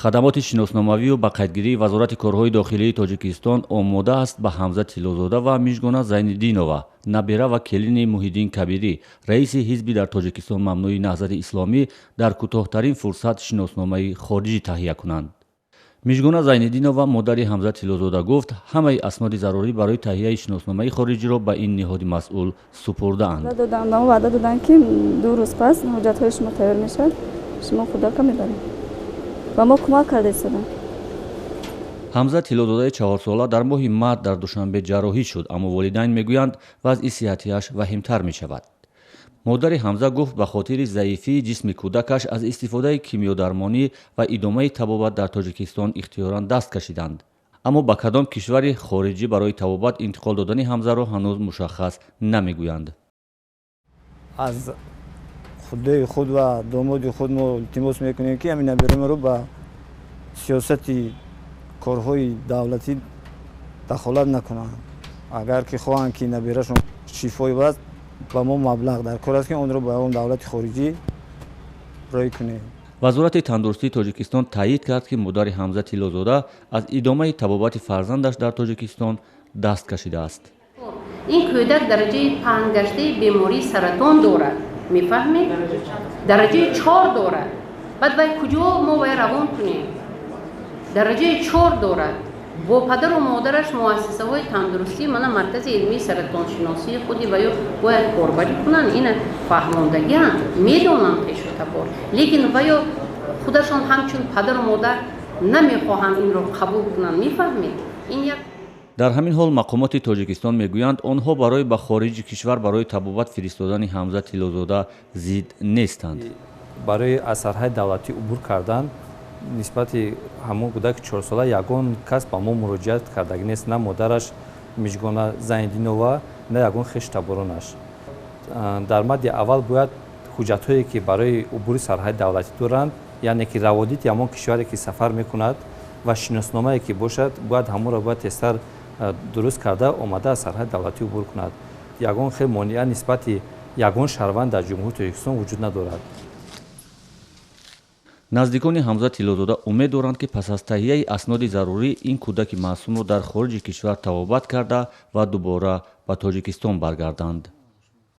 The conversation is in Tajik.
Хадамоти шиносномавию ба қайдгирии Вазорати корҳои дохилии Тоҷикистон омода аст ба Ҳамза Тиллозода ва Мижгона Зайниддинова, набера ва келини Муҳиддин Кабирӣ, раиси ҳизби дар Тоҷикистон мамнӯи Наҳзати Исломӣ, дар кӯтоҳтарин фурсат шиносномаи хориҷӣ таҳия кунанд. Мижгона Зайниддинова, модари Ҳамза Тиллозода, гуфт, ҳамаи асноди зарурӣ барои таҳияи шиносномаи хориҷиро ба ин ниҳоди масъул супурдаанд. Ваъда доданд, ки 2 рӯз пас ҳуҷҷатҳои шумо тайёр мешавад, шумо кӯдака мебаред. Ба мо кӯмак карда истоданд. Ҳамза Тиллозодаи 4-сола дар моҳи март дар Душанбе ҷарроҳӣ шуд, аммо волидайн мегӯянд, вазъи сиҳатиаш ваҳимтар мешавад. Модари Ҳамза гуфт, ба хотири заифии ҷисми кӯдакаш аз истифодаи кимиёдармонӣ ва идомаи табобат дар Тоҷикистон ихтиёран даст кашиданд, аммо ба кадом кишвари хориҷӣ барои табобат интиқол додани Ҳамзаро ҳанӯз мушаххас намегӯянд. Аз худои худ ва домоди худ мо илтимос мекунем, ки ҳамин набераи ба сиёсати корҳои давлатӣ дахолат накунанд. Агар ки хоҳанд, ки наберашон шифо ёбад, ба мо маблағ дар кор аст, ки онро ба он давлати хориҷӣ роҳӣ кунем. Вазорати тандурустии Тоҷикистон таъйид кард, ки модари Ҳамза Тиллозода аз идомаи табобати фарзандаш дар Тоҷикистон даст кашидааст. Ин кӯдак дараҷаи паҳнгаштаи бемории саратон дорад, мефаҳмед? Дараҷаи 4 дорад. Баъд вай куҷо мо вай равон кунем? Дараҷаи 4 дорад. Бо падару модараш, муассисаҳои тандурустӣ, мана Маркази илмии саратоншиносии худи ваё бояд корбарӣ кунанд. Ина фаҳмондагианд, медонанд хешу табор, лекин ваё худашон ҳамчун падару модар намехоҳанд инро қабул кунанд, мефаҳмед? Ин як Дар ҳамин ҳол мақомоти Тоҷикистон мегӯянд, онҳо барои ба хориҷи кишвар барои табобат фиристодани Ҳамза Тиллозода зид нестанд. Барои аз сарҳади давлатӣ убур кардан нисбати ҳамон кӯдаки 4-сола ягон кас ба мо муроҷиат кардагӣ нест, на модараш Мижгона Зайниддинова, на ягон хешу таборонаш. Дар мадди аввал бояд ҳуҷҷатҳое, ки барои убури сарҳади давлатӣ доранд, яъне ки раводиди ҳамон кишваре, ки сафар мекунад, ва шиносномае ки бошад, бояд ҳамонро бояд тезтар дуруст карда омада, аз сарҳади давлатӣ убур кунад. Ягон хел монеа нисбати ягон шаҳрванд дар Ҷумҳурии Тоҷикистон вуҷуд надорад. Наздикони Ҳамза Тиллозода умед доранд, ки пас аз таҳияи асноди зарурӣ ин кӯдаки маъсумро дар хориҷи кишвар табобат карда ва дубора ба Тоҷикистон баргарданд.